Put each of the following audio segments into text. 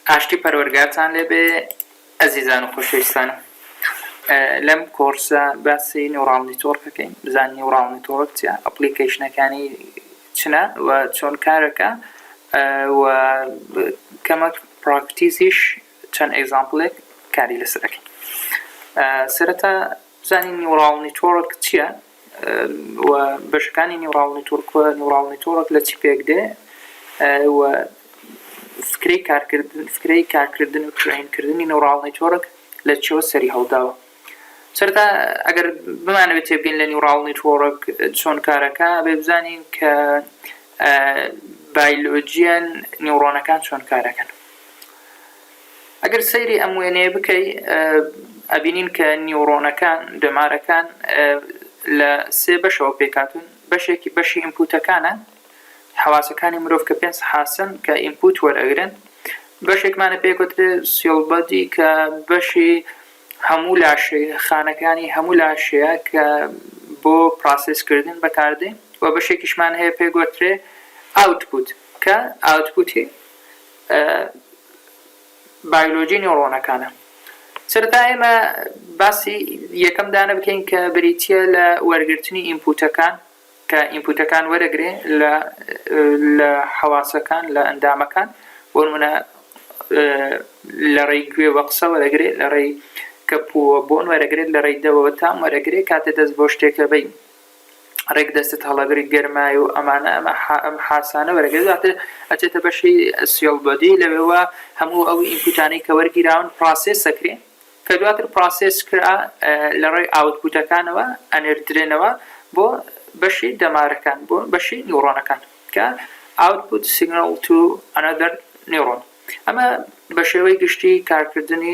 ئاشتی پەروەرگارتان لێبێ ئەزیزان و خۆشەویستانم لەم کۆرسە باسی neural network ئەکەین بزانین neural network چیە application ەکانی چنە و چۆن کارەکە و کەمەک practice یش چەند example ێک کاری لەسەر ئەکەین سەرەتا بزانین neural network چییە و بەشەکانی neural network و neural network لە چی پێک دێ و فکرەی کارکردن فکرەی کارکردن و train کردنی neural network لە چیەوە سەری هەڵداوە. سەرەتا ئەگەر بمانەوێت تێبگەین لە neural network چۆن کارەکە ئەبێ بزانین کە بایلۆجیەن نیوڕۆنەکان چۆن کارەکەن. ئەگەر سەیری ئەم وێنەیە بکەی ئەبینین کە نیوڕۆنەکان دەمارەکان لە سێ بەشەوە پێکهاتوون بەشێکی بەشی input ەکانە حەواسەکانی مرۆڤ کە پێنج حاسن کە input وەرئەگرن بەشێکمانە پێکوترێ cell body کە بەشی هەموو لاشەی خانەکانی هەموو لاشەیە کە بۆ process کردن بەکاردێ و بەشێکیشمان هەیە پێگوترێ output کە output ی بایۆلۆجی نیۆرۆنەکانە. سەرەتا ئێمە باسی یەکەم دانە بکەین کە بریتییە لە وەرگرتنی input ەکان کە input ەکان وەرەگرێ لە لە حەواسەکان لە ئەندامەکان بۆ نمونە لە ڕێی گوێوە قسە وەرەگرێ لە ڕێی کەپووە بۆن وەرەگرێت لە ڕێی دەوەوە تام وەرەگرێ کاتێ دەست بۆ شتێکە بەی ڕێک دەستت هەڵەگری گەرمای و ئەمانە ئەمە ئەم حاسانە وەرەگرێت دواتر ئەچێتە بەشی cell body لەوێوە هەموو ئەو input انەی کە وەرگیراون process ئەکرێ کە دواتر process کرا لە ڕێی output ەکانەوە ئەنێردرێنەوە بۆ بەشی دەمارەکان بۆ بەشی نیوڕۆنەکان کە output signal to another neuron. ئەمە بە شێوەی گشتی کارکردنی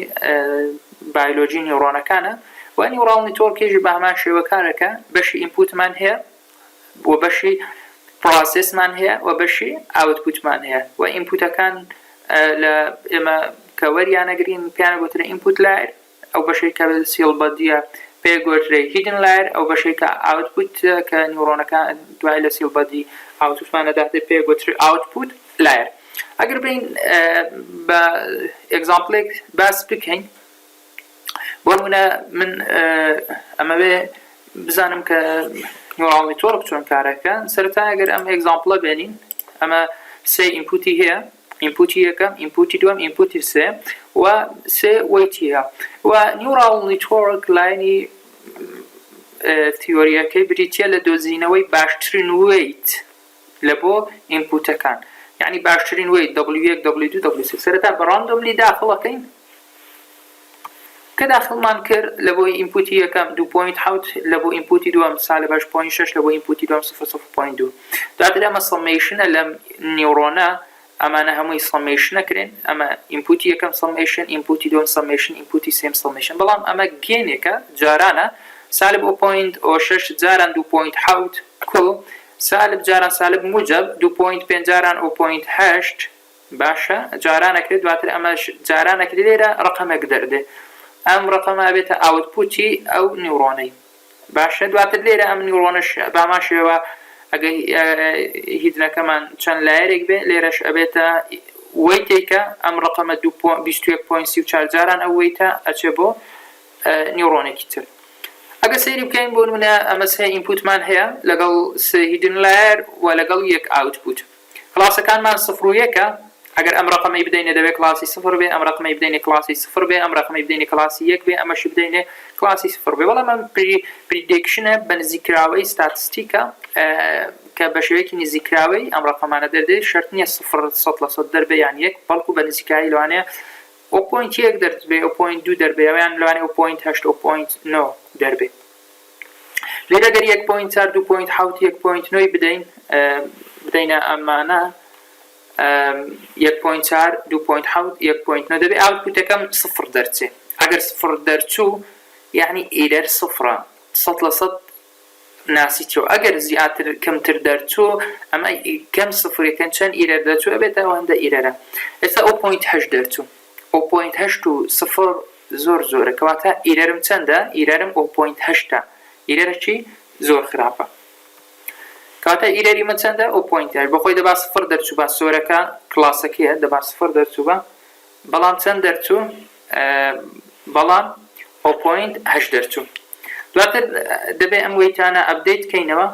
بایلۆجی نیوڕۆنەکانە و neural network یش بە هەمان شێوە کارەکە بەشی input مان هەیە و بەشی process مان هەیە و بەشی output مان هەیە و input ەکان لە ئێمە کە وەریانەگرین پیانە گوترە input layer ئەو بەشەی کە cell body یە پێ گۆترێ hidden layer ئەو بەشەی کە output کە نیوڕۆنەکان دوای لە cell body output مان ئەداتێ پێ گۆترێ output layer ئەگەر بین بە example ێک باس بکەین بۆ نمونە من ئەمەوێ بزانم کە neural network چۆن کارەکە سەرەتا ئەگەر ئەم example ە بێنین ئەمە سێ input ی هەیە input ی یەکەم، input ی دووەم، input ی سێ و سێ weight ی هەیە و neural network لایەنی تیۆریەکەی بریتیە لە دۆزینەوەی باشترین weight لە بۆ input ەکان یعنی باشترین weight W1 W2 W3 سەرەتا بە randomly داخڵەکەین کە داخڵمان کرد لە بۆ input ی یەکەم 2.7 لە بۆ input ی دووەم سالب 8.6 لە بۆ input ی دووەم 0.2 دواتر ئەمە summation ە لەم neuron ە ئەمانە هەمووی summation ئەکرێن ئەمە input ی یەکەم summation input ی دووەم summation input ی سێم summation بەڵام ئەمە gain ێکە جارانە سالب o point o شەش جاران دوو point حەوت کل سالب جاران سالب موجب دوو point پێنج جاران o point هەشت باشە جاران ئەکرێت دواتر ئەمەش جاران ئەکرێت لێرە ڕەقەمێک دەردێ ئەم ڕەقەمە ئەبێتە output ی ئەو neuron ەی باشە دواتر لێرە ئەم neuron ەش بامان شێوە ئەگەر hidden ەکەمان چەند layer ێک بێ لێرەش ئەبێتە weight ێکە ئەم ڕقەمە 21.34 جاران ئەو weight ە ئەچێ بۆ neuron ێکی تر ئەگە سەیری بکەین بۆ نمونە ئەمە سێ input مان هەیە لەگەڵ سێ hidden layer و لەگەڵ یەک output class ەکانمان سفر و یەکە ئەگەر ئەم ڕەقەمەی بدەینێ دەبێ کلاسی سفر بێ ئەم ڕەقەمەی بدەینێ کلاسی سفر بێ ئەم ڕەقەمەی بدەینێ کلاسی یەک بێ ئەمەشی بدەینێ کلاسی سفر بێ بەڵام ئەم prediction ە بە نزیککراوەی statistic ە کە بە شێوەیەکی نزیککراوەی ئەم ڕەقەمانە دەردێ شەرت نییە سفر سەد لە سەد دەربێ یان یەک بەڵکو بە نزیکایی لەوانەیە o point یەک دەربێ o point دوو دەربێ یان لەوانەیە o point هەشت o point نۆ دەربێ. لێرە گەر یەک point چار دوو point حەوت یەک point نۆی بدەین بدەینە ئەمانە یەک point چار دوو point حەوت یەک point نۆ دەبێ output ەکەم سفر دەرچێ ئەگەر سفر دەرچوو یعنی error سفرە سەد لە سەد ناسی چۆ ئەگەر زیاتر کەمتر دەرچوو ئەمە کەم سفرەکەن چەند error دەرچوو ئەبێتە ئەوەندە error ە ئێستا o point هەشت دەرچوو o point هەشت و سفر زۆر زۆرە کەواتە error م چەندە error م o point هەشتە error ەکی زۆر خراپە کەواتە error ی من چەندە o point هەشت بەخۆی دەبا سفر دەرچووبا سۆرەکە کلاسەکەیە دەبا سفر دەرچووبا. بەڵام چەند دەرچوو؟ بەڵام o point هەشت دەرچوو. دواتر دەبێ ئەم weight انە update کەینەوە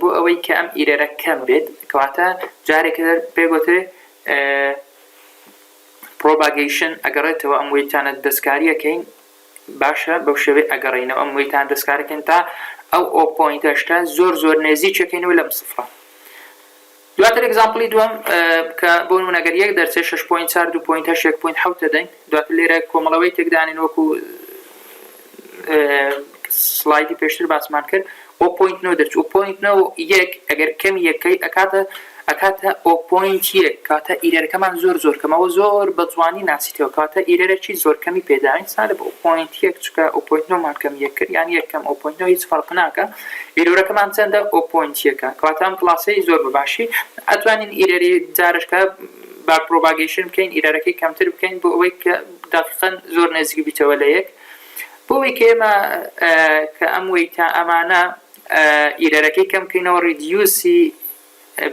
بۆ ئەوەی کە ئەم error ە کەم بێت، کەواتە جارێکە پێ گۆترێ propagation ئەگەڕێتەوە ئەم weight انە دەستکاریەکەین باشە بەو شێوەی ئەگەڕێینەوە ئەم weight انە دەستکارەکەین تا ئەو o point هەشتە زۆر زۆر نێزیکەکەینەوە لەم سفرە. دواتر example ی دووەم کە بۆ نمونە گەر یەک دەرچێ شەش point چار دوو point هەشت یەک point حەوت دەدەین دواتر لێرە کۆمەڵە weight ێک دانێن وەکو slide ی پێشتر باسمان کرد o point نۆ دەرچوو o point نۆ یەک ئەگەر کەمی یەکەی ئەکاتە ئەکاتە o point یەک کاتە error ەکەمان زۆر زۆر کەمەوە زۆر بە جوانی ناسیتەوە کاتە error ەکی زۆر کەمی پێداین سالب o point یەک چکە o point نۆمان کەم یەک کرد یان یەک کەم o point نۆ هیچ فەرق ناکە error ەکەمان چەندە o point یەکە کەواتە ئەم کڵاسەی زۆر بە باشی ئەتوانین error ی جارش کە back propagation بکەین error ەکەی کەمتر بکەین بۆ ئەوەی کە دقیقەن زۆر نزیک بیتەوە لە یەک بۆ ئەوەی کە ئێمە کە ئەم weight ە ئەمانە error ەکەی کەم بکەینەوە reduce ی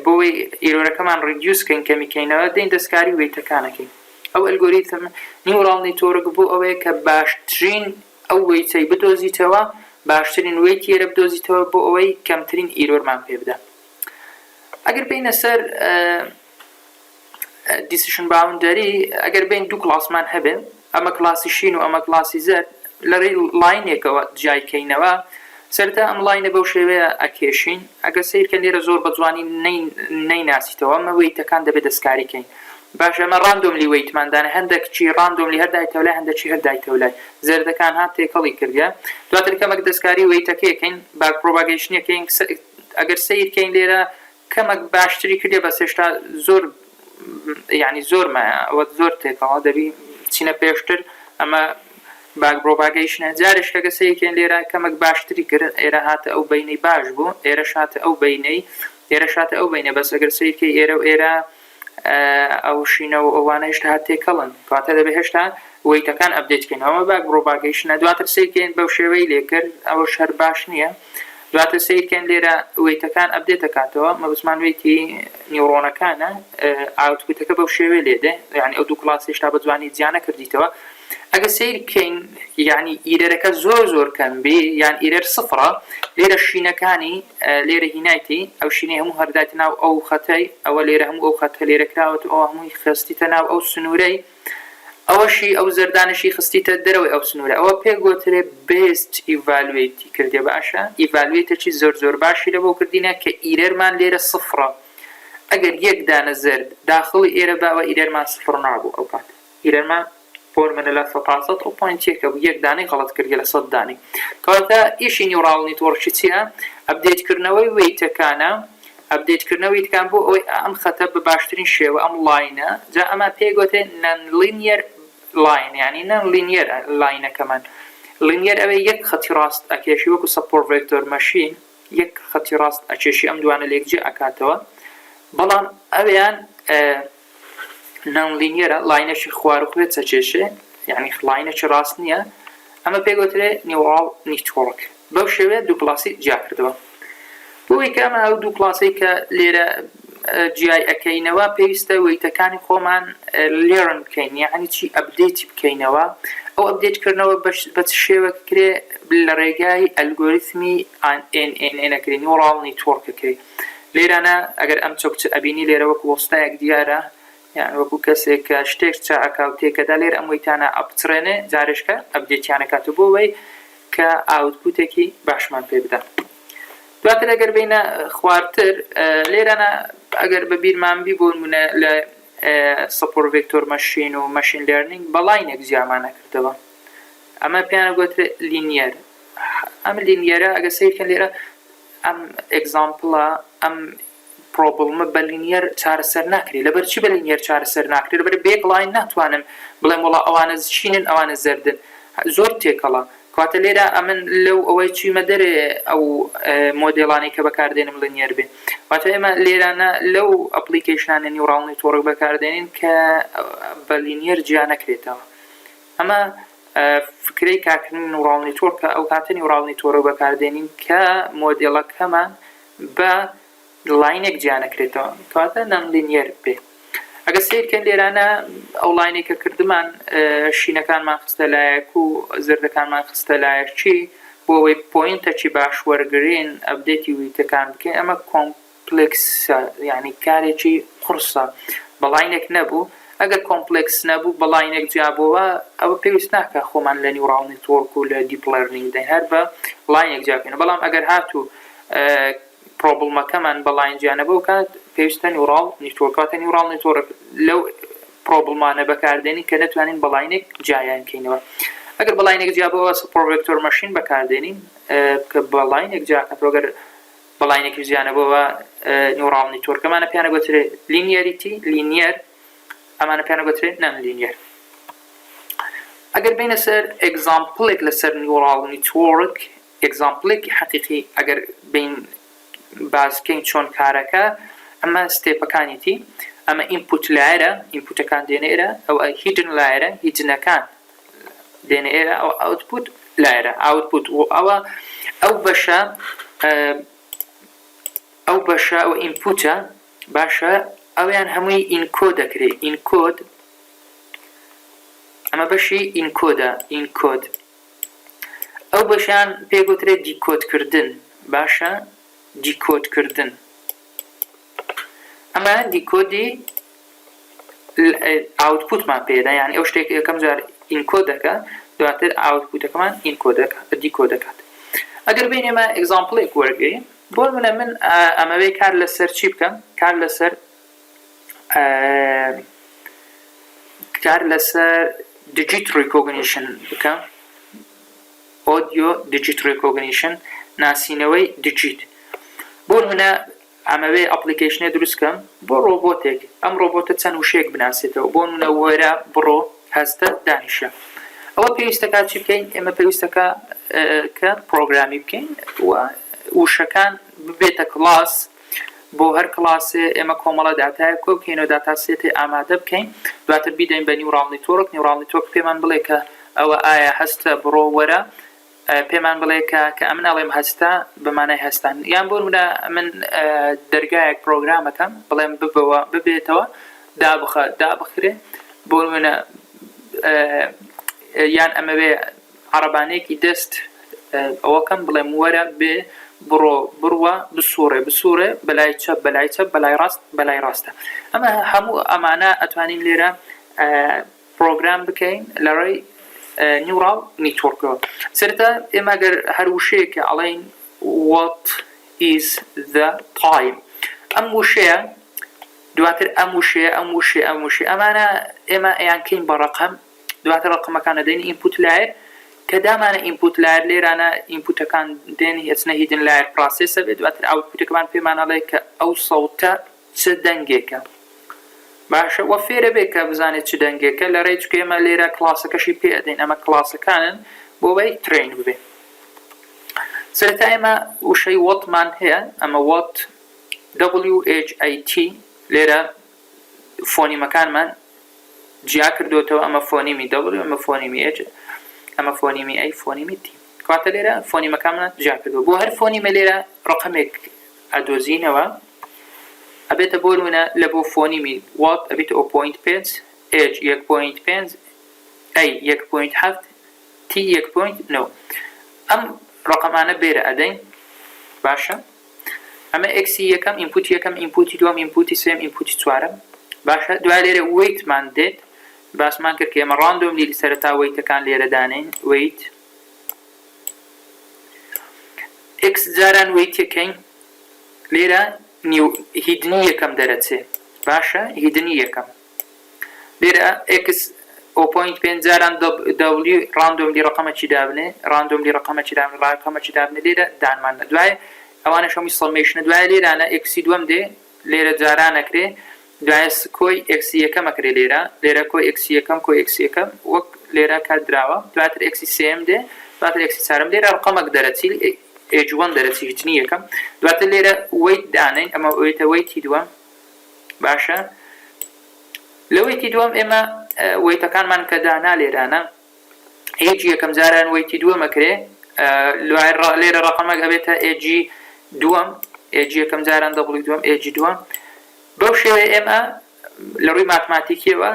بۆی error ەکەمان reduce کەین کەمی کەینەوە دێین دەستکاری weight ەکانەکەین ئەو algorithm neural network بۆ ئەوەیە کە باشترین ئەو weight ەی بدۆزیتەوە باشترین weight ی ئێرە بدۆزیتەوە بۆ ئەوەی کەمترین error مان پێ بدا ئەگەر بینە سەر decision boundary ئەگەر بین دوو کلاسمان هەبێ ئەمە کلاسی شین و ئەمە کلاسی زەرد لە ڕێی line ێکەوە جیای کەینەوە سەرەتا ئەم line ە بەو شێوەیە ئەکێشین ئەگەر سەیرکەن لێرە زۆر بە جوانی نەیناسیتەوە ئەمە weight ەکان دەبێت دەستکاری کەین باشە ئەمە randomly weight مان دانێ هەندەک چی randomly هەر دایتەوە لای هەندەک چی هەر دایتەوە لای زەردەکان هات تێکەڵی کردیە دواتر کەمەک دەستکاری weight ەکەی کەین back propagation ەکەین ئەگەر سەیر کەین لێرە کەمەک باشتری کردیە بەس هێشتا زۆر یعنی زۆر مایە ئەوە زۆر تێکەڵە دەبی چینە پێشتر ئەمە back propagation ە جارێش کەگە سەیرکەین لێرە کەمەک باشتری کرد ئێرە هاتە ئەو بینەی باش بوو ئێرەش هاتە ئەو بینەی ئێرەش هاتە ئەو بینە بەس ئەگەر سەیرکەی ئێرە و ئێرە ئەو شینە و ئەوانە هێشتا هەر تێکەڵن کەواتە دەبێت هێشتا weight ەکان update کەین ئەوە back propagation ە دواتر سەیرکەین بەو شێوەی لێکرد ئەوەش هەر باش نییە دواتر سەیرکەین لێرە weight ەکان update دەکاتەوە مەبەستمان weight ی neuron ەکانە output ەکە بەو شێوەیە لێ دێ یعنی ئەو دوو کلاس هێشتا بە جوانی جیا نەکردیتەوە ئەگەر سەیر بکەین یعنی error ەکە زۆر زۆر کەم بێ یان error سفرە لێرە شینەکانی لێرە هینایتی ئەو شینەی هەموو هەردایتە ناو ئەو خەتەی ئەوە لێرە هەموو ئەو خەتە لێرە کراوەتەوە ئەوە هەمووی خستیتە ناو ئەو سنوورەی ئەوەشی ئەو زەردانەشی خستیتە دەرەوەی ئەو سنوورە ئەوە پێ گۆترێ best evaluate ی کردیە باشە evaluate ەکی زۆر زۆر باشی لە بۆ کردینە کە error مان لێرە سفرە ئەگەر یەک دانە زەرد داخڵی ئێرە با ئەوە error مان سفر نابوو ئەو کات error مان بۆ نمونە لە سەتا سەد ئەو point یەکە بوو یەک دانەی غەڵەت کردیە لە سەد دانەی کەواتە ئیشی neural network ی چییە update کردنەوەی weight ەکانە update کردنەوەی weight ەکان بۆ ئەوەی ئەم خەتە بە باشترین شێوە ئەم line ە جا ئەمە پێی گۆتێ non-linear line یعنی non-linear line ەکەمان linear ئەوێ یەک خەتی ڕاست ئەکێشی وەکو support vector machine یەک خەتی ڕاست ئەکێشی ئەم دوانە لێک جێ ئەکاتەوە بەڵام ئەویان non-linear ە line ەکی خوار و خوێ چەکێشێ یعنی line ەکی ڕاست نییە ئەمە پێ گۆترێ neural network بەو شێوەیە دوو کلاسی جیا کردەوە. بۆ ئەوەی کە ئەمە ئەو دوو کلاسەی کە لێرە جیای ئەکەینەوە پێویستە weight ەکانی خۆمان learn بکەین یعنی چی update ی بکەینەوە ئەو update کردنەوە بە چ شێوەک کرێ لە ڕێگای algorithm ی NN ئەکرێ neural network ئەکرێ لێرانە ئەگەر ئەم چەکچە ئەبینی لێرە وەکو وەستایەک دیارە یان وەکو کەسێک کە شتێک چا ئەکا و تێکەدا لێرە ئەم weight انە ئەپچڕێنێ جارێشکە update یان ئەکات و بۆ ئەوەی کە output ێکی باشمان پێ بدا. دواتر ئەگەر بێینە خوارتر لێرانە ئەگەر بە بیرمان بی بۆ نمونە لە support vector machine و machine learning بە line ێک جیامان ئەکردەوە ئەمە پێیان گۆترێ linear ئەم linear ە ئەگەر سەیرکەن لێرە ئەم example ە ئەم problem ە بە linear چارەسەر ناکرێ لەبەر چی بە linear چارەسەر ناکرێ لەبەر بە یەک line ناتوانم بڵێم وەڵا ئەوانە شینن ئەوانە زەردن زۆر تێکەڵە کەواتە لێرە ئەمن لەو ئەوەی چویمە دەرێ ئەو مۆدێڵانەی کە بەکاردێنم linear بێ واتە ئێمە لێرانە لەو application انە neural network بەکاردێنین کە بە linear جیا نەکرێتەوە ئەمە فکرەی کارکردنی neural network ە ئەو کاتە neural network بەکاردێنین کە مۆدێڵەکەمان بە line ێک جیا نەکرێتەوە کەواتە non-linear بێ. ئەگەر سەیر کەین لێرانە ئەو line ەی کە کردمان شینەکانمان خستە لایەک و زەردەکانمان خستە لایەکی بۆ ئەوەی point ەکی باش وەرگرین update ی weight ەکان بکەین ئەمە complex ە یانی کارێکی قوڕسە بە line ێک نەبوو ئەگەر complex نەبوو بە line ێک جیابۆوە ئەوە پێویست ناکا خۆمان لە neural network و لە deep learning بدەین هەر بە line ێک جیاکەینەوە بەڵام ئەگەر هاتوو problem ەکەمان بە line جیا نەبوو کات پێویستە neural network کاتە neural network لەو problem انە بەکاردێنین کە نەتوانین بە line ێک جیایان کەینەوە ئەگەر بە line ێک جیا بۆوە support vector machine بەکاردێنین کە بە line ێک جیاکاتەوە گەر بە line ێکیش جیا نەبۆوە neural network ئەمانە پێیان ئەگوترێ linearity linear ئەمانە پێیان ئەگوترێ non linear ئەگەر بینە سەر example ێک لەسەر neural network example ێکی حەقیقی ئەگەر بین باس بکەین چۆن کارەکە ئەمە step ەکانیتی ئەمە input layer ە input ەکان دێنە ئێرە ئەو hidden layer ە hidden ەکان دێنە ئێرە ئەو output layer ە output و ئەوە ئەو بەشە ئەو بەشە ئەو input ە باشە ئەویان هەمووی encode دەکرێت encode ئەمە بەشی encode ە encode ئەو بەشیان پێ گوترێت decode کردن باشە decode کردن ئەمە decode ی output مان پێدا یعنی ئەو شتێک یەکەم جار encode دەکە دواتر output ەکەمان encode دەکات decode دەکات ئەگەر بین ئێمە example ێک وەرگین بۆ منە من ئەمەوێ کار لەسەر چی بکەم کار لەسەر کار لەسەر digit recognition بکەم audio digit recognition ناسینەوەی digit بۆ نمونە ئەمەوێ application ێ دروست کەم بۆ ڕۆبۆتێک ئەم ڕۆبۆتە چەند وشەیەک بناسێتەوە بۆ نمونە وەرە بڕۆ هەستە دانیشە ئەوە پێویستەکە چی بکەین ئێمە پێویستەکە کە پرۆگرامی بکەین و وشەکان ببێتە کلاس بۆ هەر کڵاسێ ئێمە کۆمەڵە داتایەک کۆ بکەینەوە data set ێ ئامادە بکەین دواتر بیدەین بە neural network neural network پێمان بڵێ کە ئەوە ئایا هەستە بڕۆ وەرە پێمان بڵێ کە کە ئەمن ئەڵێم هەستە بە مانای هەستان یان بۆ نمونە من دەرگایەک پرۆگرامەکەم بڵێم ببەوە ببێتەوە دابخە دابخرێ بۆ نمونە یان ئەمەوێ عەڕەبانەیەکی دەست ئەوەکەم بڵێم وەرە بێ بڕۆ بڕوە بسوڕێ بسوڕێ بەلای چەپ بەلای چەپ بەلای ڕاست بەلای ڕاستە ئەمە هەموو ئەمانە ئەتوانین لێرە پرۆگرام بکەین لە ڕێی neural network ەوە سەرەتا ئێمە گەر هەر وشەیەک کە ئەڵێین what is the time ئەم وشەیە دواتر ئەم وشەیە ئەم وشەیە ئەم وشەیە ئەمانە ئێمە ئەیانکەین بە ڕەقەم دواتر ڕەقەمەکان ئەدەین input layer کە دامانە input layer لێرانە input ەکان دێن ئەچنە hidden layer process ئەبێت دواتر output ەکەمان پێمان ئەڵێ کە ئەو سەوتە چ دەنگێکە باشە وە فێرە بێ کە بزانێت چ دەنگێکە لە ڕێی چونکە ئێمە لێرە کڵاسەکەشی پێ ئەدەین ئەمە کڵاسەکانن بۆ وەی train ببێ سەرەتا ئێمە وشەی what مان هەیە ئەمە what W H A T لێرە phoneme ەکانمان جیا کردۆتەوە ئەمە phoneme ی W ئەمە phoneme ی H ئەمە phoneme ی A phoneme ی T کەواتە لێرە phoneme ەکانمان جیا کردەوە بۆ هەر phoneme ە لێرە ڕقەمێک ئەدۆزینەوە ئەبێتە بۆ نمونە لە بۆ phoneme ی what ئەبێتە o point پێنج H یەک point پێنج A یەک point حەفت T یەک point نۆ ئەم ڕقەمانە بێرە ئەدەین باشە ئەمە X ی یەکەم input ی یەکەم input ی دووەم input ی سێم input ی چوارەم باشە دوای لێرە weight مان دێت باسمان کرد کە ئێمە randomly سەرەتا weight ەکان لێرە دانێین weight X جاران weight ەکەین لێرە نیو hidden ی یەکەم دەرەچێ باشە hidden ی یەکەم لێرە X o point پێنج جاران W randomly ڕقەمەکی دابنێ randomly ڕقەمەکی دابنێ ڕقەمەکی دابنێ لێرە دانمان دوای ئەوانەش هەمووی summation ە دوای لێرانە X ی دووەم دێ لێرە جاران ئەکرێ دوای کۆی X ی یەکەم ئەکرێ لێرە لێرە کۆی X ی یەکەم کۆی X ی یەکەم وەک لێرە کات دراوە دواتر X ی سێیەم دێ دواتر X ی چارەم لێرە ڕقەمەک دەرەچی H one دەرەچی hidden ی یەکەم دواتر لێرە weight دانێین ئەمە weight ە weight ی دووەم باشە لە weight ی دووەم ئێمە weight ەکانمان کە دانا لێرانە H یەکەم جاران weight ی دووەم ئەکرێ لێرە ڕقەمەک ئەبێتە H ی دووەم H یەکەم جاران W دووەم H دووەم بەو شێوەیە ئێمە لە ڕووی ماتماتیکیەوە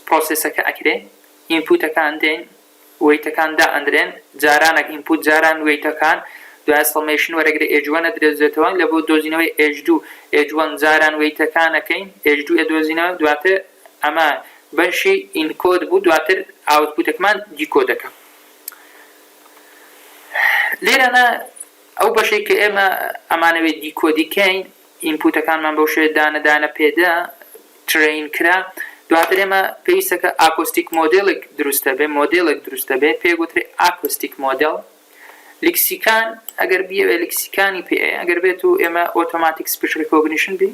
process ەکە ئەکرێ input ەکان دێن weight ەکان دائەندرێن جارانەک input جاران weight ەکان دوای summation وەرەگرێ edge one ئەدرێزێتەوە لە بۆ دۆزینەوەی edge دوو edge one جاران weight ەکان ئەکەین edge دوو ئەدۆزینەوە دواتر ئەمە بەشی encode بوو دواتر output ەکەمان decode ەکە لێرەنا ئەو بەشەی کە ئێمە ئەمانەوێت decode ی کەین input ەکانمان بەو شێوەیە دانە دانە پێدا train کرا دواتر ئێمە پێویستە کە acoustic model ێک دروستە بێ مۆدێلێک دروستە بێ پێ گوترێ acoustic model lexicon ئەگەر بیەوێ lexicon ی پێ ئەگەر بێت و ئێمە automatic speech recognition بی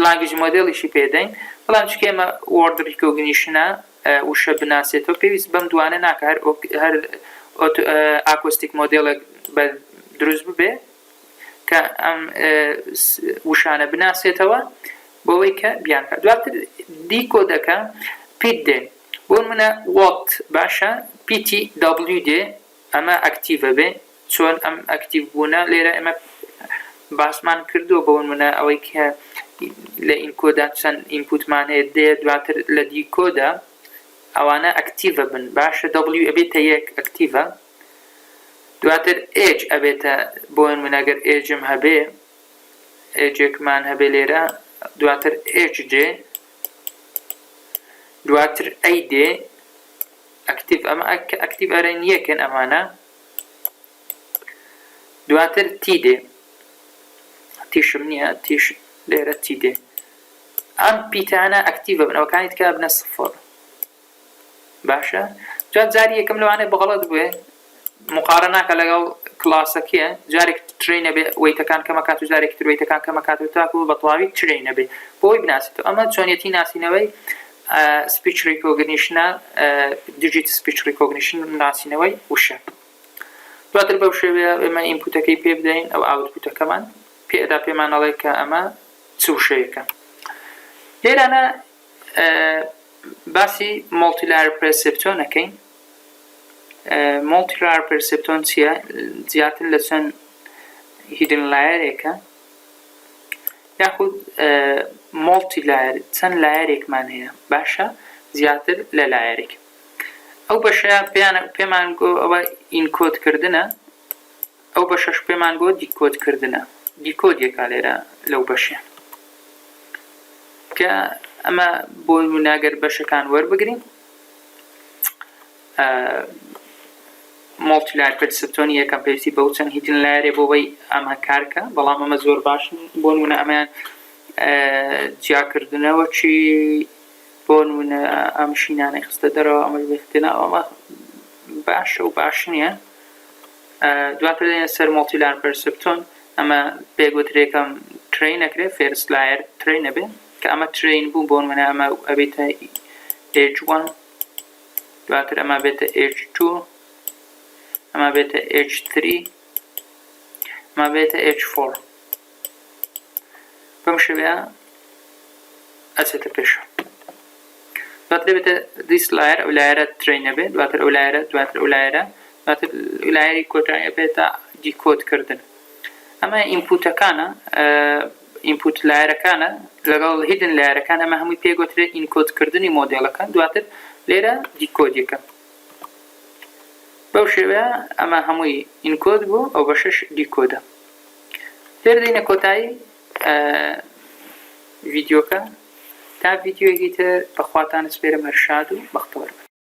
language model یشی پێدەین بەڵام چونکە ئێمە word recognition ە وشە بناسێتەوە پێویست بەم دوانە ناکە هەر هەر acoustic model ێک بە دروست ببێ کە ئەم وشانە بناسێتەوە بۆ ئەوەی کە بیانکات دواتر decode ەکە پیت دێ بۆ منە what باشە پیتی W دێ ئەمە active ە بێ چۆن ئەم active بوونە لێرە ئێمە باسمان کردووە بۆ منە ئەوەی کە لە encode ا چەند input مان هەیە دێ دواتر لە decode ا ئەوانە active ە بن باشە W ئەبێتە یەک active ە دواتر H ئەبێتە بۆ نمونە گەر edge م هەبێ edge ێکمان هەبێ لێرە دواتر H دێ دواتر A دێ active ئەمە active ئەرێن یەکن ئەمانە دواتر T دێ T شم نییە T ش لێرە T دێ ئەم پیتانە active ە بن ئەوەکانی تکا بنە سفر باشە جا جاری یەکەم لەوانەیە بە غەڵەت بێ مقارە ناکە لەگەڵ کلاسەکەیە جارێک train ەبێ weight ەکان کەمەکات و جارێکی تر weight ەکان کەمەکات و تاکو بە تەواوی train ەبێ بۆی بناسێتەوە ئەمە چۆنیەتی ناسینەوەی speech recognition ە digit speech recognition ناسینەوەی وشە دواتر بەو شێوەیە ئێمە input ەکەی پێ بدەین ئەو output ەکەمان پێدا پێمان ئەڵێ کە ئەمە چ وشەیەکە لێرانە باسی multilayer perceptron ئەکەین multilayer perceptron چییە؟ زیاتر لە چەند hidden layer ێکە یاخود multilayer چەند layer ێکمان هەیە باشە زیاتر لە layer ێک ئەو بەشە پێمان گۆ ئەوە encode کردنە ئەو بەشەش پێمان گۆ decode کردنە decode یەکا لێرە لەو بەشە کە ئەمە بۆ نمونە گەر بەشەکان وەربگرین multilayer perceptron ی یەکەم پێویستی بەو چەند hidden layer ێ بۆ ئەوەی ئەمە کارکە بەڵام ئەمە زۆر باش بۆ نمونە ئەمەیان جیاکردنەوە چی بۆ نمونە ئەم شینانەی خستە دەرەوە ئەمەش بێختێنە ئەمە باشە و باش نییە دواتر دێنە سەر multilayer perceptron ئەمە پێگوترێکەم train ئەکرێ first layer train ئەبێ کە ئەمە train بوو بۆ نمونە ئەمە ئەبێتە H1 دواتر ئەمە بێتە H2 ئەمە بێتە H3 ئەمە بێتە H4 بەم شێوەیە ئەچێتە پێشەوە دواتر دەبێتە this layer ئەو layer ە train ئەبێت دواتر ئەو layer ە دواتر ئەو layer ە دواتر layer ی کۆتایی ئەبێتە decode کردن ئەمە input ەکانە input layer ەکانە لەگەڵ hidden layer ەکان ئەمە هەمووی پێگوترێت encode کردنی مۆدێلەکان دواتر لێرە decode ەکە بەو شێوەیە ئەمە هەمووی encode بوو ئەو بەشەش decode ە لێرە دێینە کۆتایی ڤیدیۆکە تا ڤیدیۆیەکی تر بەخواتان سپێرم هەر شاد و بەختەوەر بن.